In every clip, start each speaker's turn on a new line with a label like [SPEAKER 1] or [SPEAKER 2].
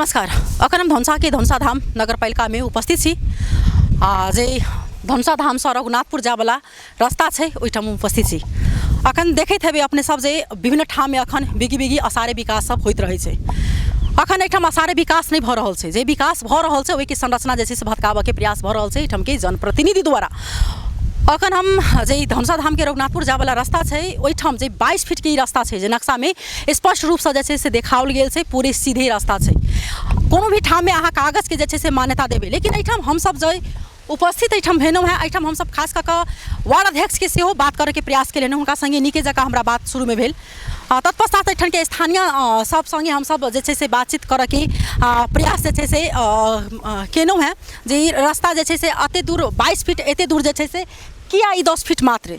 [SPEAKER 1] नमस्कार। अखन हम धनुषाके धनुषा धाम नगरपालिकामे उपस्थित छी आ जे धनुषा धामसँ रघुनाथपुर जायवला रास्ता छै ओहिठाम हम उपस्थित छी। अखन देखैत हेबै अपने सब जे विभिन्न ठाममे अखन बिगी बिगी असारे विकास सब होइत रहै छै। अखन एहिठाम असारे विकास नहि भऽ रहल छै, जे विकास भऽ रहल छै ओहिके संरचना जे छै से भटकाबऽके प्रयास भऽ रहल छै एहिठामके जनप्रतिनिधि द्वारा। अखन हम जे ई धनुषा धामके रघुनाथपुर जायवला रास्ता छै ओहिठाम जे 22 फीटके ई रास्ता छै जे नक्शामे स्पष्ट रूपसँ जे छै से देखाओल गेल छै, पूरे सीधे रास्ता छै। कोनो भी ठाममे अहाँ कागजके जे छै से मान्यता देबै, लेकिन एहिठाम हमसब जे उपस्थित एहिठाम भेलहुँ हेँ एहिठाम हमसब खास कऽ कऽ वार्ड अध्यक्षके सेहो बात करैके प्रयास केलियनि, हुनका सङ्गे नीके जकाँ हमरा बात शुरूमे भेल। तत्पश्चात एहिठामके स्थानीय सब सङ्गे हमसब जे छै से बातचीत करऽके प्रयास जे छै से केलहुँ हेँ जे ई रास्ता जे छै से एतेक दूर 22 फीट एतेक दूर जे छै से किया ई 10 फीट मात्र।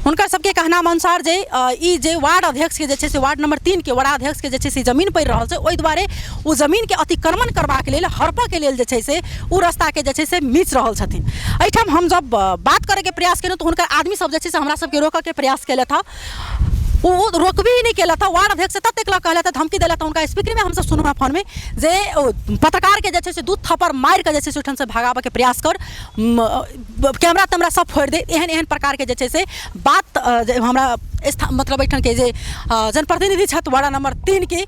[SPEAKER 1] हुनकर सबके कहनाम अनुसार जे ई जे वार्ड अध्यक्षके जे छै से वार्ड नंबर 3के वार्ड अध्यक्षके जे छै से जमीन पड़ि रहल छै, ओहि दुआरे ओ जमीनके अतिक्रमण करबाक लेल हड़पऽके लेल जे छै से ओ रास्ताके जे छै से मीच रहल छथिन। एहिठाम हम जब बात करैके प्रयास केलहुँ तऽ हुनकर आदमी सब जे छै से हमरा सबके रोकऽके प्रयास केलथि हँ, ओ रोकबे ही नहि केलथि हँ। वार्ड अध्यक्ष ततेक लग कहलथि, धमकी देलथि, हुनका स्पीकरमे हमसब सुनलहुँ हँ फोनमे जे पत्रकारके जे छै से 2 थप्पड़ मारिकऽ जे छै से ओहिठामसँ भगाबऽके प्रयास कर, कैमरा तैमरा सब फोड़ि दे, एहन एहन प्रकारके जे छै से बात जे हमरा मतलब एहिठामके जे जनप्रतिनिधि छथि वार्ड नंबर 3के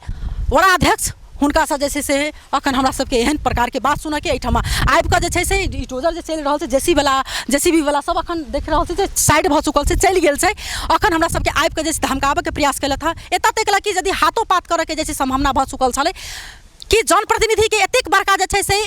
[SPEAKER 1] वार्डाध्यक्ष, हुनकासँ जे छै से अखन हमरा सबके एहन प्रकारके बात सुनऽके एहिठाम आबिकऽ जे छै से ई डोजर जे चलि रहल छै, जे सी बी वला सब अखन देख रहल छै जे साइड भऽ चुकल छै, चलि गेल छै। अखन हमरा सबके आबिकऽ जे छै धमकाबऽके प्रयास केलथि हँ, एतऽ तक कि यदि हाथो पात करऽके जे छै सम्भावना भऽ चुकल छलै कि जनप्रतिनिधिके एतेक बड़का जे छै से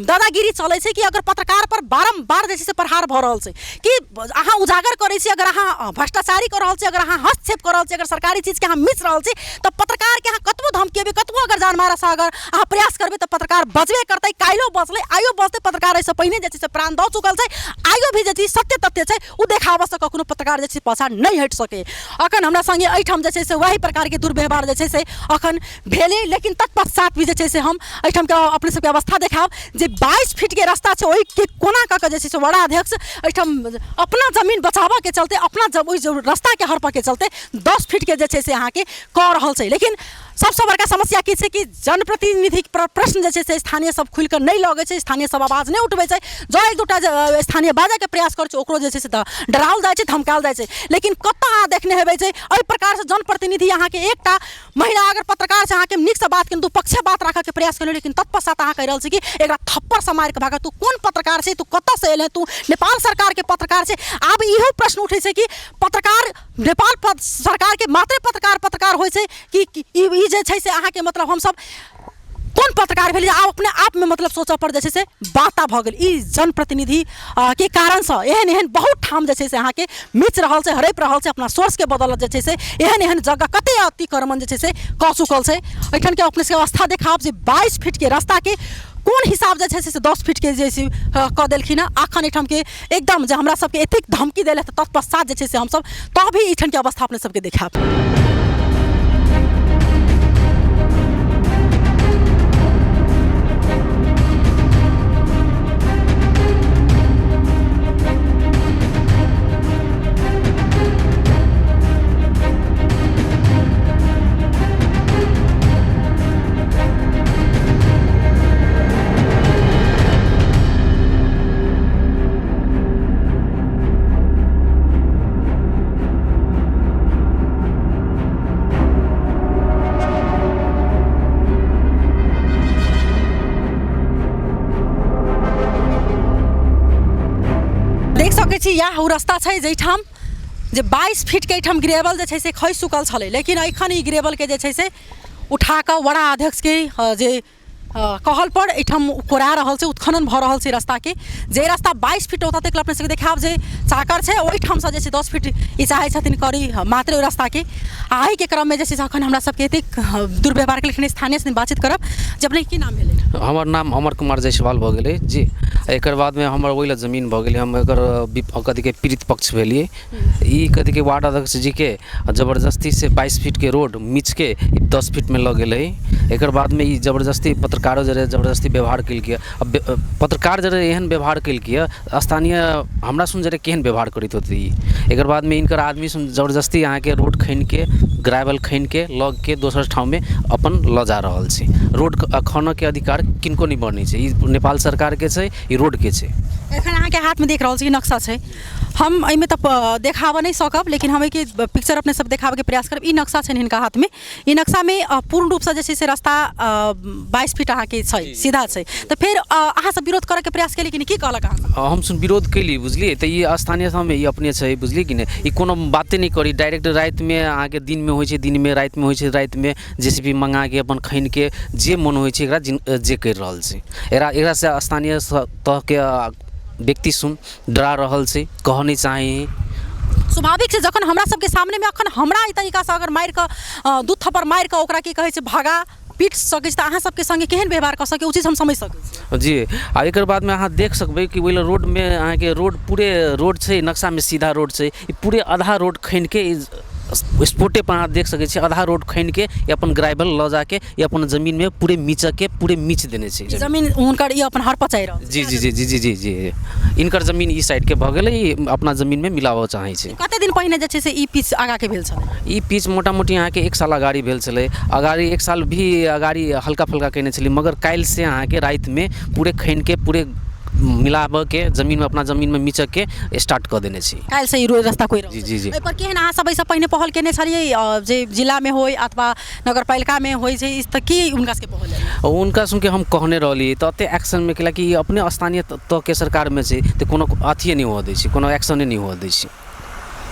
[SPEAKER 1] दादागिरी चलै छै कि अगर पत्रकार पर बारम्बार जे छै से प्रहार भऽ रहल छै कि अहाँ उजागर करै छी, अगर अहाँ भ्रष्टाचारी कऽ रहल छी, अगर अहाँ हस्तक्षेप कऽ रहल छी, अगर सरकारी चीजके अहाँ मिस रहल छी तऽ पत्रकारके अहाँ कतबो धमकेबै, कतबो अगर जान मारऽसँ अगर अहाँ प्रयास करबै तऽ पत्रकार बचबे करतै। काल्हिओ बचलै, आइयो बचतै। पत्रकार एहिसँ पहिने जे छै से प्राण दऽ चुकल छै, आइयो भी जे छै सत्य तथ्य छै ओ देखाबऽसँ कखनो पत्रकार जे छै पाछाँ नहि हटि सकै। अखन हमरा सङ्गे एहिठाम जे छै से वएह प्रकारके दुर्व्यवहार जे छै से अखन भेलै, लेकिन तत्पश्चात भी जे छै से हम एहिठामके अपने सबके अवस्था देखायब जे 22 फीटके रास्ता छै ओहिके कोना कऽ कऽ जे छै से वार्डाध्यक्ष एहिठाम अपना जमीन बचाबऽके चलते अपना ओहि रास्ताके हड़पऽके चलते 10 फीटके जे छै से अहाँके कऽ रहल छै। लेकिन सबसँ बड़का समस्या की छै कि जनप्रतिनिधिक प्रश्न जे छै से स्थानीय सब खुलिकऽ नहि लगै छै, स्थानीय सब आवाज नहि उठबै छै। जँ एक दूटा स्थानीय बाजऽके प्रयास करै छै ओकरो जे छै से डराओल जाइ छै, धमकायल जाइ छै। लेकिन कतऽ अहाँ देखने हेबै जे एहि प्रकारसँ जनप्रतिनिधि अहाँके एकटा महिला अगर पत्रकार से अहाँके नीकसँ बात केलहुँ, दुपक्षे बात राखऽके प्रयास केलहुँ, लेकिन तत्पश्चात अहाँ कहि रहल छी कि एकरा थप्पड़सँ मारिकऽ भागा, तू कोन पत्रकार छै, तू कतऽसँ एलहेँ, तू नेपाल सरकारके पत्रकार छै। आब इहो प्रश्न उठै छै कि पत्रकार नेपाल सरकारके मात्रे पत्रकार पत्रकार होइ छै कि ई जे छै से अहाँके मतलब हमसब कोन पत्रकार भेलियै। आब अपने आपमे मतलब सोचऽ पर जे छै से बाता भऽ गेल। ई जनप्रतिनिधि के कारणसँ एहन एहन बहुत ठाम जे छै से अहाँके मिच रहल छै, हड़पि रहल छै अपना सोर्सके बदौलत जे छै से एहन एहन जगह कते अतिक्रमण जे छै से कऽ चुकल छै। एहिठामके अपने सबके अवस्था देखायब जे 22 फीटके रास्ताके कोन हिसाब जे छै से 10 फीटके जे छै कऽ देलखिन हँ। अखन एहिठामके एकदम जे हमरा सबके एतेक धमकी देलथि तत्पश्चात जे छै से हमसब तब भी एहिठामके अवस्था अपने सबके देखायब। देख सकै छी इएह ओ रास्ता छै जाहिठाम जे 22 फीटके एहिठाम ग्रेवल जे छै से खसि चुकल छलै, लेकिन एखन ई ग्रेवलके जे छै से उठाकऽ वड़ा अध्यक्षके जे कहल पर एहिठाम कोरा रहल छै, उत्खनन भऽ रहल छै रास्ताके। जे रास्ता 22 फीट ओतऽ तक अपने सबके देखायब जे चाकर छै, ओहिठामसँ जे छै 10 फीट ई चाहै छथिन करी मात्र ओहि रास्ताके। आ एहिके क्रममे जे छै से अखन हमरा सबके एतेक दुर्व्यवहार केलखिन स्थानीय से बातचीत करब जे अपने की नाम भेलै?
[SPEAKER 2] हमर नाम अमर कुमार जायसवाल भऽ गेलै जी। एकर बादमे हमर ओहि लए जमीन भऽ गेलै, हम एकर कथीके पीड़ित पक्ष भेलियै। ई कथीके वार्ड अध्यक्ष जीके जबरदस्ती से 22 फीटके रोड मीचके 10 फीटमे लऽ गेलै। एकर बादमे ई जबरदस्ती पत्रकारो जरे जबरदस्ती व्यवहार केलकै। पत्रकार जरे एहन व्यवहार केलकै, स्थानीय हमरा सुन जरे केहन व्यवहार करैत होतै ई। एकर बादमे हिनकर आदमी सुन जबरदस्ती अहाँके रोड खनिके ग्रावल खनिके लऽके दोसर ठाममे अपन लऽ जा रहल छै। रोड खनऽके अधिकार किनको नहि बनै छै। ई नेपाल सरकारके छै, ई रोडके छै।
[SPEAKER 1] एखन अहाँके हाथमे देख रहल छी नक्शा छै, हम एहिमे तऽ देखाबऽ नहि सकब, लेकिन हम एहिके पिक्चर अपने सब देखाबऽके प्रयास करब। ई नक्शा छनि हिनका हाथमे। ई नक्शामे पूर्ण रूपसँ जे छै से रास्ता 22 फीट अहाँके छै, सीधा छै। तऽ फेर अहाँ सब विरोध करऽके प्रयास केलियै कि नहि? की कहलक अहाँ?
[SPEAKER 2] हम सुन विरोध केली, बुझलियै? तऽ ई स्थानीय सभमे ई अपने छै, बुझलियै कि नहि? ई कोनो बाते नहि करी, डायरेक्ट रातिमे अहाँके दिनमे होइ छै, दिनमे रातिमे होइ छै, रातिमे जे सी बी मँगाके अपन खनिके जे मोन होइ छै एकरा जे करि रहल छै। एकरासँ स्थानीय तहके व्यक्ति सुन डरा रहल छै, कहऽ नहि चाहै।
[SPEAKER 1] स्वाभाविक छै, जखन हमरा सबके सामनेमे अखन हमरा एहि तरीकासँ अगर मारि कऽ दू थप्पड़ मारि कऽ ओकरा की कहै छै भगा पीट सकै छै, तऽ अहाँ सबके सङ्गे केहन व्यवहार कऽ सकै, ओ चीज हम समझि सकै छी
[SPEAKER 2] जी। आ एकर बादमे अहाँ देख सकबै कि ओहि रोडमे अहाँके रोड पूरे रोड छै, नक्शामे सीधा रोड छै, ई पूरे आधा रोड खनिके स्पॉटे पर अहाँ देख सकै छी, आधा रोड खनिके ई अपन ग्राइवल लऽ जाके ई अपन जमीनमे पूरे मीचके पूरे मीच देने छै
[SPEAKER 1] जमीन हुनकर, ई अपन हड़पऽ चाहि रहल।
[SPEAKER 2] जी जी जी जी जी जी जी, इनकर जमीन ई साइडके भऽ गेलै, ई अपना जमीनमे मिलाबऽ चाहै छै।
[SPEAKER 1] कते दिन पहिने जे छै से ई पीच आगाँके भेल छलै?
[SPEAKER 2] ई पीच मोटा मोटी अहाँके 1 साल अगाडि भेल छलै। अगाडि 1 साल भी अगाडि हल्का फुल्का कयने छलै, मगर काल्हिसँ अहाँके रातिमे पूरे खनिके पूरे मिलाबऽके जमीनमे अपना जमीनमे मीचऽके स्टार्ट कऽ देने छै।
[SPEAKER 1] काल्हिसँ ई रोड रास्ता कोइ
[SPEAKER 2] जी जी जी।
[SPEAKER 1] एहिपर केहन अहाँ सब एहिसँ पहिने पहल केने छलियै जे जिलामे होइ अथवा नगरपालिकामे होइ छै, तऽ की हुनका सबके पहल?
[SPEAKER 2] हुनका सुनके हम कहने रहलियै तऽ एतेक एक्शनमे केलक कि ई अपने स्थानीय तहके सरकारमे छै तऽ कोनो अथिए नहि हुअ दै छै, कोनो एक्शने नहि हुअ दै छै।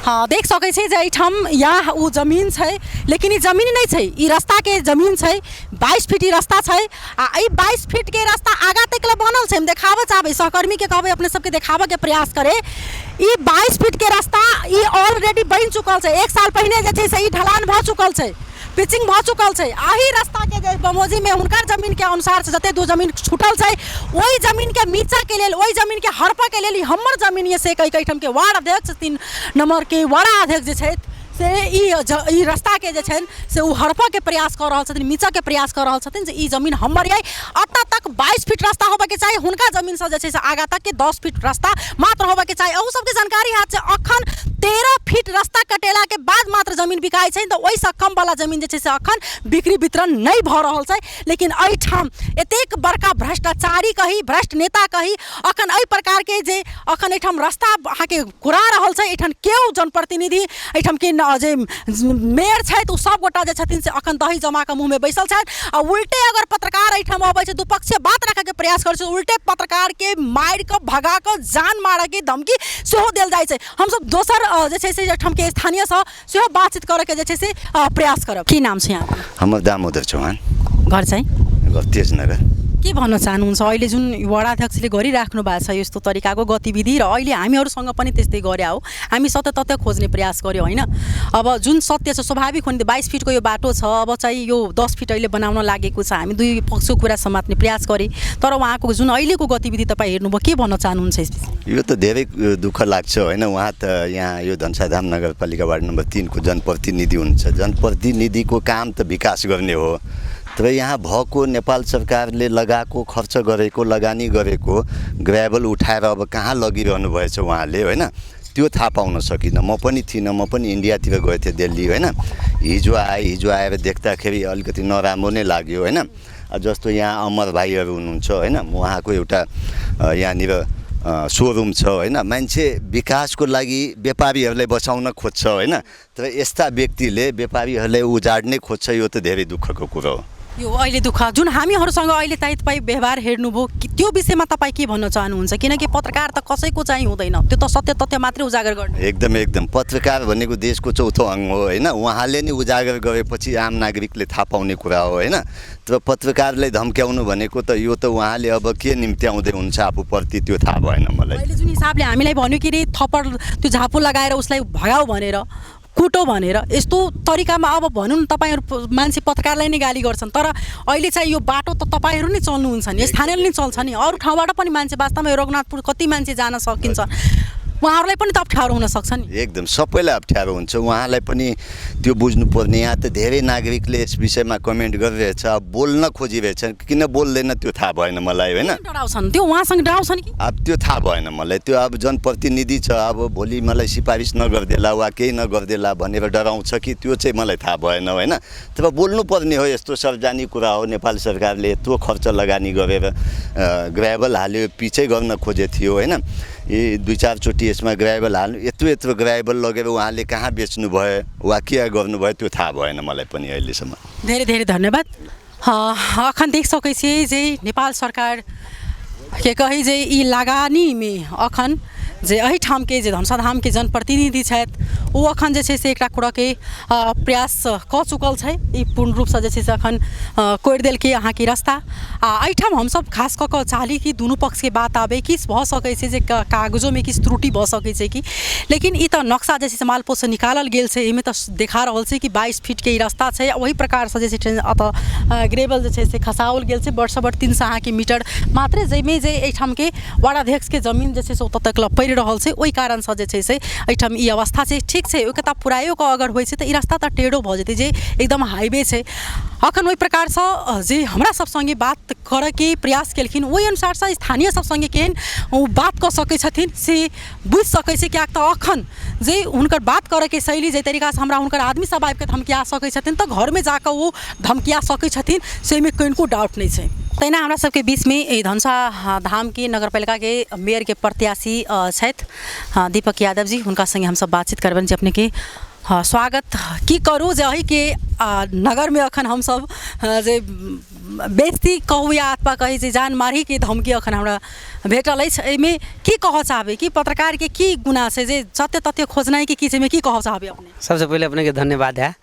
[SPEAKER 1] हँ, देख सकै छी जे एहिठाम इएह ओ जमीन छै, लेकिन ई जमीन नहि छै, ई रास्ताके जमीन छै। 22 फीट ई रास्ता छै आ एहि 22 फीटके रास्ता आगाँ तक लए बनल छै। हम देखाबऽ चाहबै, सहकर्मीके कहबै अपने सबके देखाबऽके प्रयास करे। ई 22 फीटके रास्ता ई ऑलरेडी बनि चुकल छै। 1 साल पहिने जे छै से ई ढलान भऽ चुकल छै, पिचिंग भऽ चुकल छै। एहि रास्ताके जे बमोजिममे हुनकर जमीनके अनुसार से जते दू जमीन छूटल छै, ओहि जमीनके मीचऽके लेल, ओहि जमीनके हड़पऽके लेल, ई हमर जमीन यऽ से कहि कऽ एहिठामके वार्ड अध्यक्ष, 3 नम्बरके वार्ड अध्यक्ष जे छथि से ई रास्ताके जे छनि से ओ हड़पऽके प्रयास कऽ रहल छथिन, मीचऽके प्रयास कऽ रहल छथिन जे ई जमीन हमर अइ। एतऽ तक 22 फीट रास्ता होबऽके चाही, हुनका जमीनसँ जे छै से आगाँ तकके 10 फीट रास्ता मात्र होबऽके चाही। अहू सबके जानकारी हैत जे अखन 13 फीट रास्ता कटेलाके बाद मात्र जमीन बिकाइ छै, तऽ ओहिसँ कमवला जमीन जे छै से अखन बिक्री वितरण नहि भऽ रहल छै। लेकिन एहिठाम एतेक बड़का भ्रष्टाचारी कही, भ्रष्ट नेता कही, अखन एहि प्रकारके जे अखन एहिठाम रास्ता अहाँके कोरा रहल छै, एहिठाम केओ जनप्रतिनिधि, एहिठामके जे मेयर छथि, ओ सब गोटा जे छथिन से अखन दही जमा कऽ मुँहमे बैसल छथि। आ उल्टे अगर पत्रकार एहिठाम अबै छै, दुपक्षीय बात राखऽके प्रयास करै छै, उल्टे पत्रकारके मारि कऽ भगा कऽ जान मारऽके धमकी सेहो देल जाइ छै। हमसब दोसर जे छै से एहिठामके स्थानीयसँ सेहो बातचीत करऽके जे छै से प्रयास करब। की नाम छै अहाँके?
[SPEAKER 3] हमर दामोदर चौहान।
[SPEAKER 1] घर चाहिँ?
[SPEAKER 3] घर तेजनगर।
[SPEAKER 1] के भन्न चाहनुहुन्छ अहिले जुन वडाध्यक्षले गरिराख्नु भएको छ यस्तो तरिकाको गतिविधि, र अहिले हामीहरूसँग पनि त्यस्तै गरे हो, हामी सत्य तथ्य खोज्ने प्रयास गऱ्यौँ होइन? अब जुन सत्य छ स्वाभाविक हो नि, 22 फिटको यो बाटो छ, अब चाहिँ यो 10 फिट अहिले बनाउन लागेको छ। हामी दुई पक्षको कुरा समात्ने प्रयास गरेँ, तर उहाँको जुन अहिलेको गतिविधि तपाईँ हेर्नुभयो, के भन्न चाहनुहुन्छ यस विषयमा?
[SPEAKER 3] यो त धेरै दुःख लाग्छ होइन? उहाँ त यहाँ यो धनुषाधाम नगरपालिका वार्ड नम्बर 3 को जनप्रतिनिधि हुनुहुन्छ। जनप्रतिनिधिको काम त विकास गर्ने हो, तर यहाँ भएको नेपाल सरकारले लगाएको, खर्च गरेको, लगानी गरेको ग्राभल उठाएर अब कहाँ लगिरहनु भएछ उहाँले होइन, त्यो थाहा पाउन सकिनँ। म पनि थिइनँ, म पनि इन्डियातिर गएको थिएँ, दिल्ली होइन। हिजो आएँ, हिजो आएर देख्दाखेरि अलिकति नराम्रो नै लाग्यो होइन। जस्तो यहाँ अमर भाइहरू हुनुहुन्छ होइन, उहाँको एउटा यहाँनिर सोरुम छ होइन। मान्छे विकासको लागि व्यापारीहरूलाई बचाउन खोज्छ होइन, तर यस्ता व्यक्तिले व्यापारीहरूलाई उजाड्नै खोज्छ। यो त धेरै दुःखको कुरो हो।
[SPEAKER 1] यो अहिले दुःख जुन हामीहरूसँग अहिले चाहिँ तपाईँ व्यवहार हेर्नुभयो, त्यो विषयमा तपाईँ के भन्न चाहनुहुन्छ? किनकि पत्रकार त कसैको चाहिँ हुँदैन, त्यो त सत्य तथ्य मात्रै उजागर गर्ने।
[SPEAKER 3] एकदम एकदम, पत्रकार भनेको देशको चौथो अङ्ग हो होइन। उहाँले नै उजागर गरेपछि आम नागरिकले थाहा पाउने कुरा हो होइन। तर पत्रकारलाई धम्क्याउनु भनेको त यो त उहाँले अब के निम्त्याउँदै हुन्छ आफूप्रति, त्यो थाहा भएन मलाई।
[SPEAKER 1] अहिले जुन हिसाबले हामीलाई भन्यो कि रे थप्पड त्यो झापु लगाएर उसलाई भगाऊ भनेर, कुटो भनेर, यस्तो तरिकामा अब भनौँ न तपाईँहरू मान्छे पत्रकारलाई नै गाली गर्छन्, तर अहिले चाहिँ यो बाटो त तपाईँहरू नै चल्नुहुन्छ नि, स्थानीयले नै चल्छ नि, अरू ठाउँबाट पनि मान्छे वास्तवमा यो रघुनाथपुर कति मान्छे जान सकिन्छ, उहाँहरूलाई पनि त अप्ठ्यारो हुन सक्छ नि।
[SPEAKER 3] एकदम सबैलाई अप्ठ्यारो हुन्छ, उहाँलाई पनि त्यो बुझ्नुपर्ने। यहाँ त धेरै नागरिकले यस विषयमा कमेन्ट गरिरहेछ, बोल्न खोजिरहेछन्, किन बोल्दैन त्यो थाहा भएन मलाई होइन।
[SPEAKER 1] डराउँछन् त्यो उहाँसँग डराउँछन् कि
[SPEAKER 3] अब त्यो थाहा भएन मलाई, त्यो अब जनप्रतिनिधि छ, अब भोलि मलाई सिफारिस नगरिदेला वा केही नगरिदेला भनेर डराउँछ कि त्यो चाहिँ मलाई थाहा भएन होइन। तर बोल्नुपर्ने हो, यस्तो सार्वजनिक कुरा हो। नेपाल सरकारले यत्रो खर्च लगानी गरेर ग्राभल हाल्यो, पिचै गर्न खोजेको थियो होइन। यी दुई चारचोटि यसमा ग्राभल हाल्नु, यत्रो यत्रो ग्राभल लगेर उहाँले कहाँ बेच्नु भयो वा के गर्नुभयो त्यो थाहा भएन मलाई पनि अहिलेसम्म।
[SPEAKER 1] धेरै धेरै धन्यवाद। अखन देख सकै छियै जे नेपाल सरकार के कही जे ई लगानीमे अखन जे एहिठामके जे धनुषाधामके जनप्रतिनिधि छथि ओ अखन जे छै से एकटा कुरके प्रयास कऽ चुकल छै। ई पूर्ण रूपसँ जे छै से अखन कोरि देलकै अहाँके रास्ता। आ एहिठाम हमसब खास कऽ कऽ चाहली कि दुनू पक्षके बात आबै, किछु भऽ सकै छै जे कागजोमे किछु त्रुटि भऽ सकै छै कि, लेकिन ई तऽ नक्शा जे छै से मालपोतसँ निकालल गेल छै, एहिमे तऽ देखा रहल छै कि 22 फीटके ई रास्ता छै। ओहि प्रकारसँ जे छै एतऽ ग्रेवल जे छै से खसाओल गेल छै बड़ सँ बड़ 300 अहाँके मीटर मात्रे, जाहिमे जे एहिठामके वार्डाध्यक्षके जमीन जे छै से ओतऽ तक पड़ि रहल छै। ओहि कारणसँ जे छै से एहिठाम ई अवस्था छै। ठीक छै, ओहिके तऽ पुराइयो कऽ अगर होइ छै तऽ ई रास्ता तऽ टेढ़ो भऽ जेतै जे एकदम हाईवे छै। अखन ओहि प्रकारसँ जे हमरा सब सङ्गे बात करऽके प्रयास केलखिन ओहि अनुसारसँ स्थानीय सब सङ्गे केहन ओ बात कऽ सकै छथिन से बुझि सकै छै, किएक तऽ अखन जे हुनकर बात करऽके शैली जाहि तरीकासँ हमरा हुनकर आदमी सब आबिके धमकिया सकै छथिन तऽ घरमे जाकऽ ओ धमकिया सकै छथिन, से एहिमे कनिको डाउट नहि छै। तहिना हमरा सबके बीचमे एहि धनुषा धामके नगरपालिकाके मेयरके प्रत्याशी छथि दीपक यादव जी, हुनका सङ्गे हमसब बातचीत करबनि जे अपनेके स्वागत की करू जे एहिके नगरमे अखन हमसब जे बेइज्जती कहू या अथवा कही जे जान मारहीके धमकी अखन हमरा भेटल अछि, एहिमे की कहऽ चाहबै कि पत्रकारके की गुना छै जे जते तते खोजनाइ कि की छै, एहिमे की कहऽ चाहबै अपने?
[SPEAKER 4] सबसँ पहिले अपनेके धन्यवाद है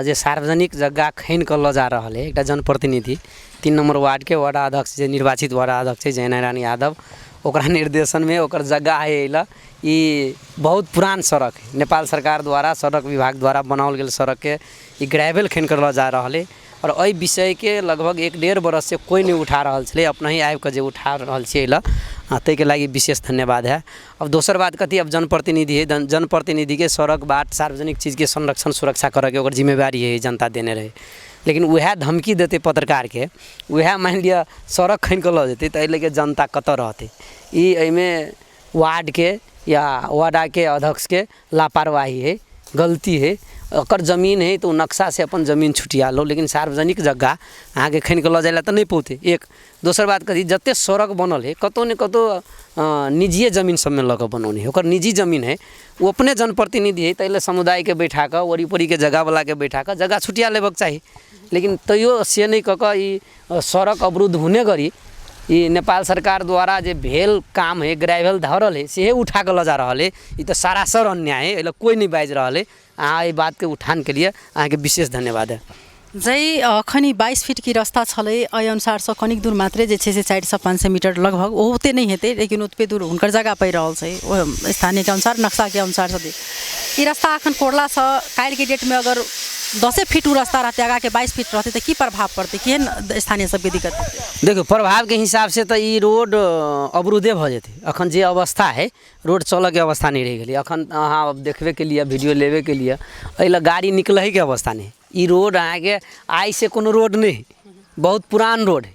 [SPEAKER 4] जे सार्वजनिक जग्गा खनि कऽ लऽ जा रहल है एकटा जनप्रतिनिधि, 3 नम्बर वार्डके वार्ड अध्यक्ष जे निर्वाचित वार्ड अध्यक्ष छै जयनारायण यादव, ओकरा निर्देशनमे ओकर जग्गा है एहि लए। ई बहुत पुरान सड़क है, नेपाल सरकार द्वारा सड़क विभाग द्वारा बनाओल गेल सड़कके ई ग्रेवल खनि कऽ लऽ जा रहल है और एहि विषयके लगभग 1-1.5 बरससँ कोइ नहि उठा रहल छलै, अपनहि आबिकऽ जे उठा रहल छियै एहि लए, ताहिके लागि विशेष धन्यवाद है। अब दोसर बात कथी, अब जनप्रतिनिधि है, जनप्रतिनिधिके सड़क बाट सार्वजनिक चीजके संरक्षण सुरक्षा करऽके ओकर जिम्मेवारी है, जनता देने रहै। लेकिन वएह धमकी देतै पत्रकारके, वएह मानि लिअ सड़क खनि कऽ लऽ जेतै तऽ एहि लऽ कऽ जनता कतऽ रहतै? ई एहिमे वार्डके या वार्डाके अध्यक्षके लापरवाही है, गलती है। ओकर जमीन है तऽ ओ नक्शासँ अपन जमीन छुटिया लो, लेकिन सार्वजनिक जग्गा अहाँके खनि कऽ लऽ जाइ लए तऽ नहि पौतै। एक दोसर बात कथी, जते सड़क बनल है कतहु ने कतहु निजिए जमीन सबमे लऽ कऽ बनौने है, ओकर निजी जमीन है, ओ अपने जनप्रतिनिधि है, ताहि लए समुदायके बैठा कऽ ओरी पोरीके जगहवलाके बैठा कऽ जगह छुटिया लेबक चाही। लेकिन तैयो से नहि कऽ कऽ ई सड़क अवरुद्ध होने गरी ई नेपाल सरकार द्वारा जे भेल काम है, ग्रेवल धरल है, सेहे उठा कऽ लऽ जा रहल है। ई तऽ सरासर अन्याय है, एहि लए कोइ नहि बाजि रहल है। अहाँ एहि बातके उठानके लिए अहाँके विशेष धन्यवाद है।
[SPEAKER 1] जै अखन ई 22 फीटके रास्ता छलै एहि अनुसारसँ कनिक दूर मात्रे जे छै से 400-500 मीटर लगभग, ओते नहि हेतै लेकिन ओतबे दूर हुनकर जगह पड़ि रहल छै ओ स्थानीयके अनुसार, नक्शाके अनुसारसँ देख ई रास्ता अखन कोरलासँ काल्हिके डेटमे अगर 10 फीट ओ रास्ता रहतै, आगाँके 22 फीट रहतै तऽ की प्रभाव पड़तै, केहन स्थानीय सबके दिक्कत हेतै?
[SPEAKER 4] देखियौ, प्रभावके हिसाबसँ तऽ ई रोड अवरुद्धे भऽ जेतै। अखन जे अवस्था है रोड चलऽके अवस्था नहि रहि गेलै। अखन अहाँ देखबेके लिए वीडियो लेबेके लिए एहि लए गाड़ी निकलैके अवस्था नहि। ई रोड अहाँके आइसँ कोनो रोड नहि है, बहुत पुरान रोड है,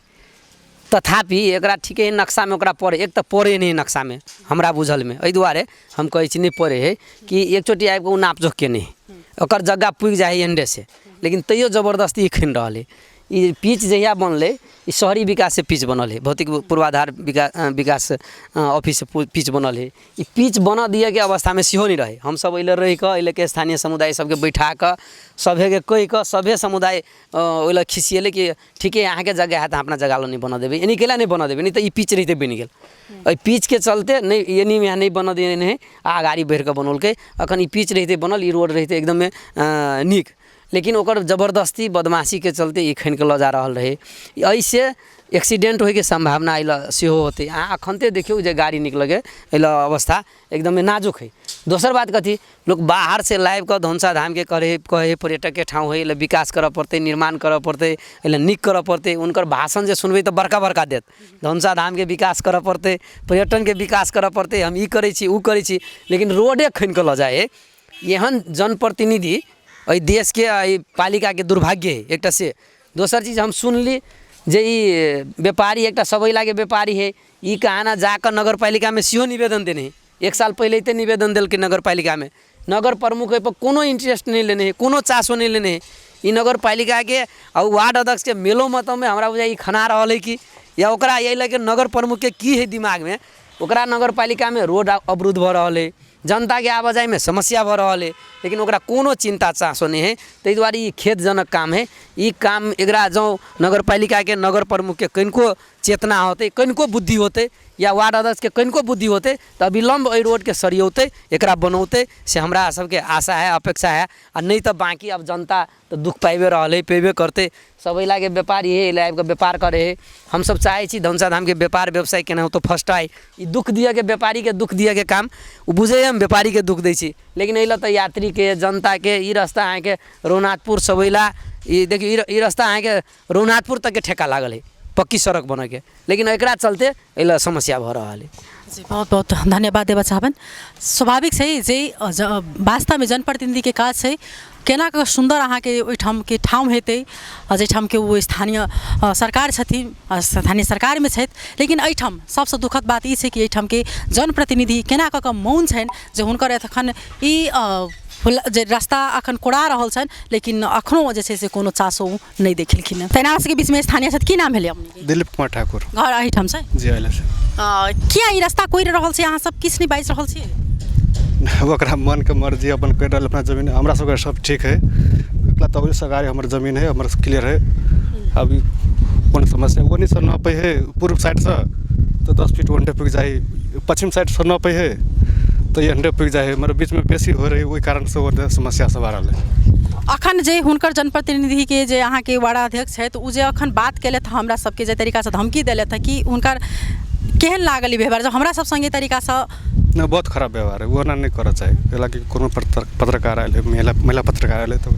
[SPEAKER 4] तथापि एकरा ठीके नक्शामे ओकरा पड़ै, एक तऽ पड़ै नहि नक्शामे हमरा बुझलमे, एहि दुआरे हम कहै छी नहि पड़ै हइ कि एकचोटि आबिकऽ ओ नाप जोख केने हइ, ओकर जग्गा पुगि जाइ हइ एंडेसँ, लेकिन तैयो जबरदस्ती खनि रहल हइ। ई पिच जहिया बनलै ई शहरी विकाससँ पिच बनल हइ, भौतिक पूर्वाधार विकास ऑफिससँ पिच बनल हइ। ई पिच बनऽ दियऽके अवस्थामे सेहो नहि रहै। हमसब ओहि लए रहिकऽ एहि लऽके स्थानीय समुदाय सबके बैठाकऽ सभेके कहिकऽ सभे समुदाय ओहि लए खिसिएलै कि ठीके अहाँके जगह है तऽ अहाँ अपना जगह लऽ नहि बनऽ देबै, एनी कैला नहि बनऽ देबै, नहि तऽ ई पिच रहिते बनि गेल। एहि पिचके चलते नहि एनीमे नहि बनऽ देने हइ आ अगाड़ी बढ़िकऽ बनौलकै। अखन ई पिच रहिते बनल, ई रोड रहिते एकदमे नीक। लेकिन ओकर जबरदस्ती बदमाशीके चलते ई खनि कऽ लऽ जा रहल रहै। एहिसँ एक्सीडेंट होइके सम्भावना एहि लए सेहो होतै। अहाँ अखनते देखियौ जे गाड़ी निकलऽके एहि लए अवस्था एकदमे नाजुक हइ। दोसर बात कथी, लोक बाहरसँ लाबि कऽ धनुषा धामके करै कहै पर्यटकके ठाउँ हइ, एहि लए विकास करऽ पड़तै, निर्माण करऽ पड़तै, एहि लए नीक करऽ पड़तै। हुनकर भाषण जे सुनबै तऽ बड़का बड़का देत, धनुषा धामके विकास करऽ पड़तै, पर्यटनके विकास करऽ पड़तै, हम ई करै छी ओ करै छी, लेकिन रोडे खनि कऽ लऽ जाइ हइ। एहन जनप्रतिनिधि एहि देशके एहि पालिकाके दुर्भाग्य हइ एकटा से। दोसर चीज हम सुनली जे ई व्यापारी एकटा सबैलाके व्यापारी हइ, ई कहाँ जाकऽ नगरपालिकामे सेहो निवेदन देने हइ। एक साल पहिले एते निवेदन देलकै नगरपालिकामे, नगर प्रमुख एहिपर कोनो इंटरेस्ट नहि लेने हइ, कोनो चासो नहि लेने हइ। ई नगरपालिकाके आ ओ वार्ड अध्यक्षके मेलो मतमे हमरा बुझाइए ई खना रहल हइ कि या ओकरा एहि लऽ कऽ नगर प्रमुखके की हइ दिमागमे। ओकरा नगरपालिकामे रोड अवरुद्ध भऽ रहल हइ, जनताके आवाजाहीमे समस्या भऽ रहल हइ, लेकिन ओकरा कोनो चिन्ता चासो नहि हइ। ताहि दुआरे ई खेदजनक काम हइ। ई काम एकरा जँ नगरपालिकाके नगर प्रमुखके कनिको चेतना होतै, कनिको बुद्धि होतै, या वार्ड अध्यक्षके कनिको बुद्धि होतै तऽ अविलम्ब एहि रोडके सरियौतै, एकरा बनौतै, से हमरा सबके आशा हइ, अपेक्षा हइ। आओर नहि तऽ बाँकी आब जनता तऽ दुःख पाबिए रहल हइ, पेबे करतै। सबैलाके व्यापारी हइ, एहि आबिकऽ व्यापार करै हइ। हमसब चाहै छी धनुषा धामके व्यापार व्यवसाय केनाहितो फर्स्ट आइ। ई दुःख दिअके व्यापारीके दुःख दिअके काम ओ बुझैए, हम व्यापारीके दुःख दै छी, लेकिन एहि लऽ तऽ यात्रीके जनताके ई रस्ता अहाँके रघुनाथपुर सबैला, ई देखियौ ई रस्ता अहाँके रघुनाथपुर तकके ठेका लागल हइ पक्की सड़क बनऽके, लेकिन एकरा चलते एहि लए समस्या भऽ रहल हइ।
[SPEAKER 1] जी, बहुत बहुत धन्यवाद देबऽ चाहबनि। स्वाभाविक छै जे वास्तवमे जनप्रतिनिधिके काज छै केना कऽ सुन्दर अहाँके ओहिठामके ठाउँ हेतै, जाहिठामके ओ स्थानीय सरकार छथिन, स्थानीय सरकारमे छथि। लेकिन एहिठाम सबसँ दुःखद बात ई छै कि एहिठामके जनप्रतिनिधि केना कऽ कऽ मौन छनि जे हुनकर एखन ई जे रास्ता एखन कोड़ा रहल छनि, लेकिन एखनो जे छै से कोनो चासो ओ नहि देखेलखिन हँ। तहिना सबके बीचमे स्थानीय छथि, की नाम भेलै अपनेके?
[SPEAKER 5] दिलीप कुमार ठाकुर।
[SPEAKER 1] घर एहिठाम छै?
[SPEAKER 5] जी, अहिले छै।
[SPEAKER 1] किया ई रास्ता कोड़ि रहल छै? अहाँ सब किछु नहि बाजि रहल छी?
[SPEAKER 5] ओकरा मनके मर्जी अपन करि रहल अपना जमीन, हमरा सबके सब ठीक है। एकरा तऽ ओहिसँ गाड़ी हमर जमीन है, हमर क्लियर है। अभी कोनो समस्या ओन्नीसँ नापै है पूर्व साइडसँ तऽ 10 फीट ओन्ने पुगि जाइ, पश्चिम साइडसँ नापै है तऽ एन्ने पुगि जाइ है, मगर बीचमे बेसी होइ रहै, ओहि कारणसँ ओन्ने समस्या सब आ रहलै।
[SPEAKER 1] अखन जे हुनकर जनप्रतिनिधिके जे अहाँके वार्डाध्यक्ष छथि, ओ जे अखन बात केलथि हमरा सबके, जे तरीकासँ धमकी देलथि हँ, कि हुनकर केहन लागल ई व्यवहार जब हमरा सब सङ्गे तरीकासँ?
[SPEAKER 5] नहि, बहुत खराब व्यवहार है, ओ ओना नहि करऽ चाही। कैलाकि कोनो पत्रकार आयल है, महिला महिला पत्रकार आयल है तऽ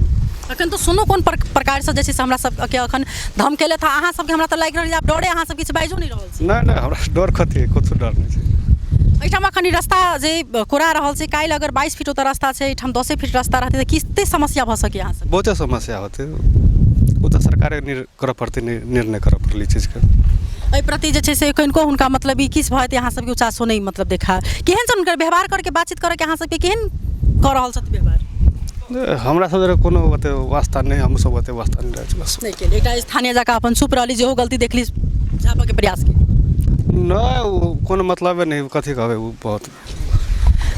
[SPEAKER 1] अखन तऽ सुनू कोन प्रकारसँ जे छै से हमरा सबके अखन धमकेलथि हँ अहाँ सबके। हमरा तऽ लागि रहल जे आब डरे अहाँ सब किछु बाजियो नहि रहल छी।
[SPEAKER 5] नहि नहि, हमरा डर कथी, किछु डर नहि छै।
[SPEAKER 1] एहिठाम अखन ई रस्ता जे कोड़ा रहल छै, काल्हि अगर 22 फीट ओतऽ रास्ता छै, एहिठाम 10 फीट रास्ता रहतै तऽ कते समस्या भऽ सकैए अहाँ सबके?
[SPEAKER 5] बहुते समस्या होतै। ओ तऽ सरकारे करऽ पड़तै, निर्णय करऽ पड़लै ई चीजके।
[SPEAKER 1] एहि प्रति जे छै से कनिको हुनका मतलब ई किछु भऽ जेतै अहाँ सबके उचासो नहि मतलब देखा केहन छनि हुनकर व्यवहार करके बातचीत करऽके अहाँ सबके केहन कऽ रहल छथि व्यवहार?
[SPEAKER 5] हमरा सब कोनो ओते वास्ता नहि, हम सब ओते वास्ता नहि रहै छी बस।
[SPEAKER 1] नहि केली, एकटा स्थानीय जकाँ अपन चुप रहली, जेहो गलती देखली झाँपऽके प्रयास केली।
[SPEAKER 5] नहि, ओ कोनो मतलबे नहि, कथी कहबै, ओ बहुत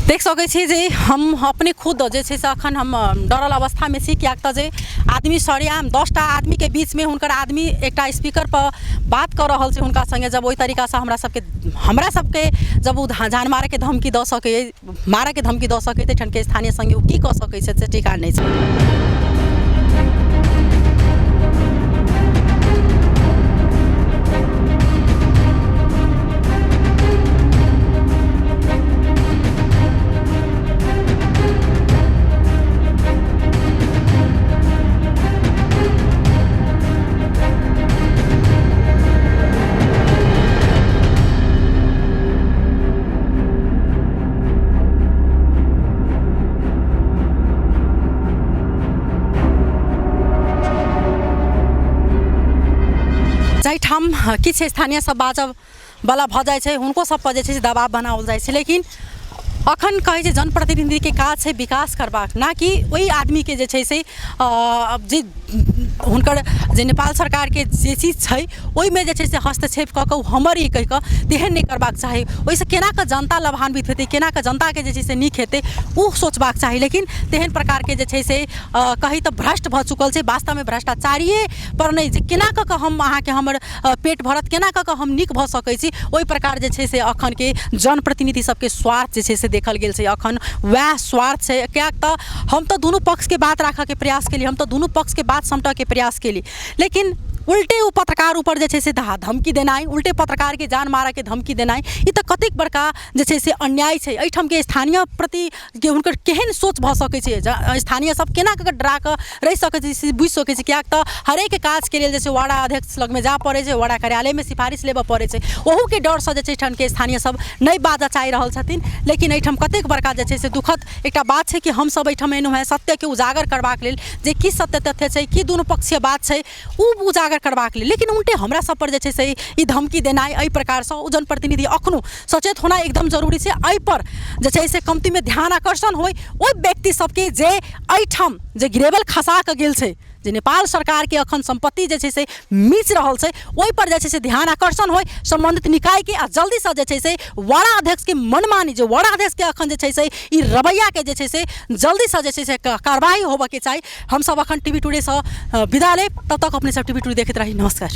[SPEAKER 1] देख सकै छी जे हम अपने खुद जे छै से अखन हम डरल अवस्थामे छी, किएक तऽ जे आदमी सरेआम 10टा आदमीके बीचमे हुनकर आदमी एकटा स्पीकरपर बात कऽ रहल छै हुनका सङ्गे, जब ओहि तरीकासँ हमरा सबके जब ओ जान मारैके धमकी दऽ सकैए, मारैके धमकी दऽ सकैए, तऽ एहिठामके स्थानीय सङ्गे ओ की कऽ सकै छै से ठिकान नहि छै। जाहिठाम किछु स्थानीय सब बाजब वाला भऽ जाइ छै, हुनको सबपर जे छै से दबाव बनाओल जाइ छै। लेकिन अखन कहै छै जनप्रतिनिधिके काज छै विकास करबाक, ना कि ओहि आदमीके जे छै से जे हुनकर जे नेपाल सरकारके जे चीज छै ओहिमे जे छै से हस्तक्षेप कऽ कऽ ओ हमर ई कहि कऽ तेहन नहि करबाक चाही। ओहिसँ केना कऽ जनता लाभान्वित हेतै, केना कऽ जनताके जे छै से नीक हेतै, ओ सोचबाक चाही। लेकिन तेहन प्रकारके जे छै से कही तऽ भ्रष्ट भऽ चुकल छै। वास्तवमे भ्रष्टाचारिए पर नहि, जे केना कऽ कऽ हम अहाँके हमर पेट भरत, केना कऽ कऽ हम नीक भऽ सकै छी, ओहि प्रकार जे छै से अखनके जनप्रतिनिधि सबके स्वार्थ जे छै से देखल गेल छै। अखन वएह स्वार्थ छै, किएक तऽ हम तऽ दुनू पक्षके बात राखऽके प्रयास केलियै, हम तऽ दुनू पक्षके बात समटऽके प्रयास केली, लेकिन उल्टे ओ पत्रकार ऊपर जे छै से धमकी देनाइ, उल्टे पत्रकारके जान मारऽके धमकी देनाइ, ई तऽ कतेक बड़का जे छै से अन्याय छै। एहिठामके स्थानीय प्रति के हुनकर केहन सोच भऽ सकै छै, स्थानीय सब केना कऽ डरा कऽ रहि सकै छै से बुझि सकै छी। किएक तऽ हरेक काजके लेल जे छै वार्ड अध्यक्ष लगमे जाय पड़ै छै, वार्ड कार्यालयमे सिफारिश लेबऽ पड़ै छै, ओहूके डरसँ जे छै एहिठामके स्थानीय सब नहि बाजऽ चाहि रहल छथिन। लेकिन एहिठाम कतेक बड़का जे छै से दुखद एकटा बात छै कि हमसब एहिठाम एलहुँ हेँ सत्यके उजागर करबाक लेल, जे की सत्य तथ्य छै, की दुनू पक्षीय बात छै, ओ उजागर करबाक लेल। लेकिन उल्टे हमरा सबपर जे छै से ई धमकी देनाइ एहि प्रकारसँ, ओ जनप्रतिनिधि अखनो सचेत होनाइ एकदम जरूरी छै। एहिपर जे छै से कमतीमे ध्यान आकर्षण होइ ओहि व्यक्ति सबके जे एहिठाम जे ग्रेवल खसा कऽ गेल छै, जे नेपाल सरकारके अखन सम्पत्ति जे छै से मीच रहल छै, ओहिपर जे छै से ध्यान आकर्षण होइ सम्बन्धित निकायके, आ जल्दीसँ जे छै से वडा अध्यक्षके मनमानी, जे वडा अध्यक्षके अखन जे छै से ई रवैयाके जे छै से जल्दीसँ जे छै से कार्रवाई होबऽके चाही। हमसब अखन टीवी टुडेसँ विदा लेब, तब तक अपने सब टीवी टुडे देखैत रही। नमस्कार।